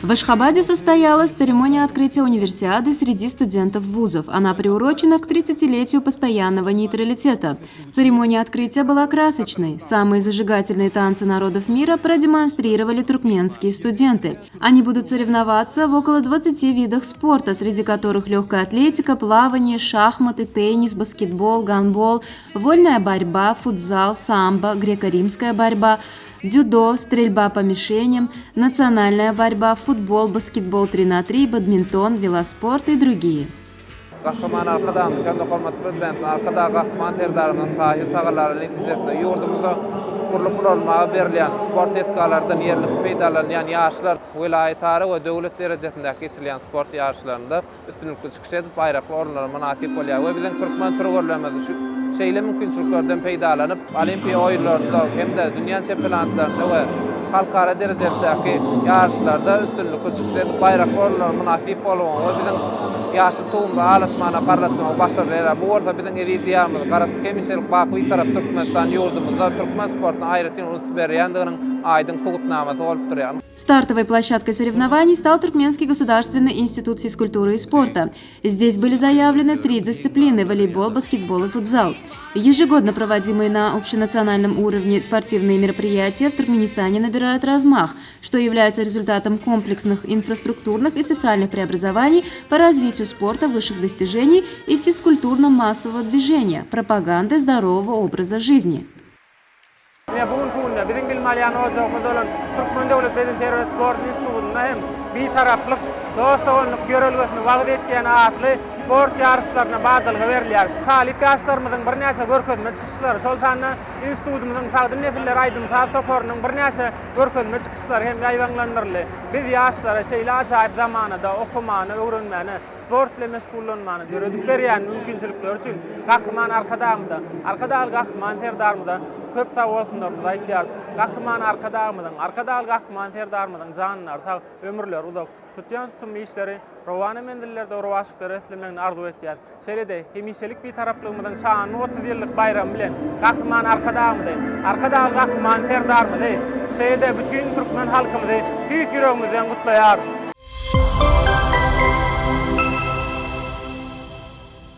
В Ашхабаде состоялась церемония открытия универсиады среди студентов вузов. Она приурочена к 30-летию постоянного нейтралитета. Церемония открытия была красочной. Самые зажигательные танцы народов мира продемонстрировали туркменские студенты. Они будут соревноваться в около 20 видах спорта, среди которых легкая атлетика, плавание, шахматы, теннис, баскетбол, гандбол, вольная борьба, футзал, самбо, греко-римская борьба, дзюдо, стрельба по мишеням, национальная борьба, футбол, баскетбол 3 на 3, бадминтон, велоспорт и другие. Gahryman Arkadagymyz hem-de hormatly Prezidentimiz Arkadag Gahryman Serdarymyzyň taýsyz tagallalary netijesinde ýurdumyzda gurlup ulanylmaga berilýän sport desgalardan ýerlikli peýdalanýan ýaşlar welaýatara we döwlet derejesindäki geçirilýän sport ýaryşlarynda üstünlikli çykyş edip, baýrakly orunlara mynasyp bolýar we biziň türkmen türgenlerimiz şu şeýle mümkinçiliklerden peýdalanyp, Olimpiýa oýunlarynda hem-de dünýä çempionatlarynda we halkara derejesindäki ýaryşlarda üstünlikli çykyş edip, baýrakly orunlara mynasyp bolmagy we biziň ýaşyl Tugumyzy al asmana parlatmagy başarýarlar. Bu bolsa biziň eziz Diýarymyz, Garaşsyz, hemişelik baky Bitarap Türkmenistan ýurdumyzda türkmen sportuna aýratyn üns berýändiginiň aýdyň subutnamasy bolup durýar. Стартовой площадкой соревнований стал Туркменский государственный институт физкультуры и спорта. Здесь были заявлены три дисциплины – волейбол, баскетбол и футзал. Ежегодно проводимые на общенациональном уровне спортивные мероприятия в Туркменистане набирают размах, что является результатом комплексных инфраструктурных и социальных преобразований по развитию спорта высших достижений и физкультурно-массового движения, пропаганды здорового образа жизни. Ine, bu günki günde biziň bilim alýan ojagymyz bolan Türkmen döwlet bedenterbiýe sport institutynda hem Bitaraplyk, dost-doganlyk ýörelgesini wagyz etýän atly sport ýaryşlaryna badalga berilýär. Talyp ýaşlarymyzyň birnäçe görkezme çykyşlary, şol sanda institutymyzyň Sagdyn nesiller aýdym-saz toparynyň birnäçe görkezme çykyşlary hem ýaýbaňlandyryldy. Biz ýaşlara şeýle ajaýyp zamanada okamany, öwrenmäne, sport bilen meşgullanmany döredip berýän mümkinçilikleri üçin Gahryman Arkadagymyza, Arkadagly Gahryman Serdarymyza köp sag bolsunlarymyzy aýtýarys. Gahryman Arkadagymyzyň, Arkadagly Gahryman Serdarymyzyň janlary sag, ömürleri uzak, tutýan tutumly işleri rowana menzillerde rowaçlyklara beslemegini arzuw etýäris. Şeýle-de, hemişelik Bitaraplygymyzyň şanly 30 ýyllyk baýramy bilen Gahryman Arkadagymyzy, Arkadagly Gahryman Serdarymyzy, şeýle-de bütin türkmen halkymyzy tüýs ýüregimizden gutlaýarys.